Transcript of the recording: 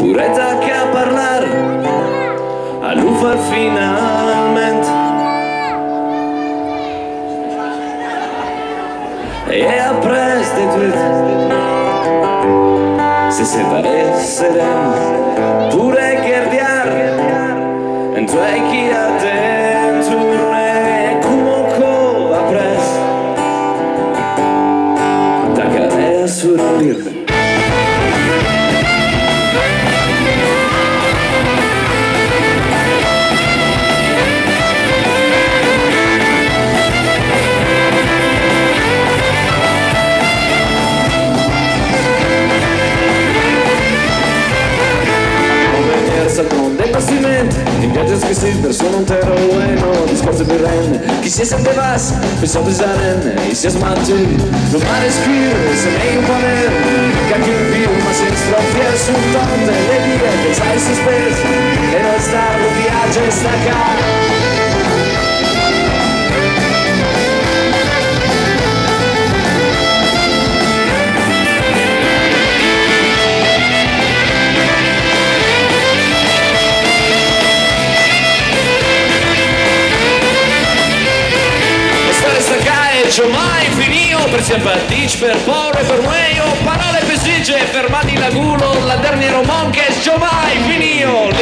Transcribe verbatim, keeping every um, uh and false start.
Auretz a qu'a parlar, a lo far finalament. E après de tot, se separesserem, poder guerdiar en toi qui attend tourner, como cò après, tacaré a sortir. Saltant de bastiment, en viatge esquesit per son entera luena, discors de Pirèn, qui sies en devàs, per s'avisaren, e sies matí, lo mar escur, se mei un paner, qu'a qu'un viu, mas s'estròfia son tante, le dia dels ais suspès, e l'estar lo viatge estacat. L'estar estacat e jamai finio, per sies patits, per paure, per mueio, paròla pesitge, fermadi la gula, la derniera manca, jamai finio.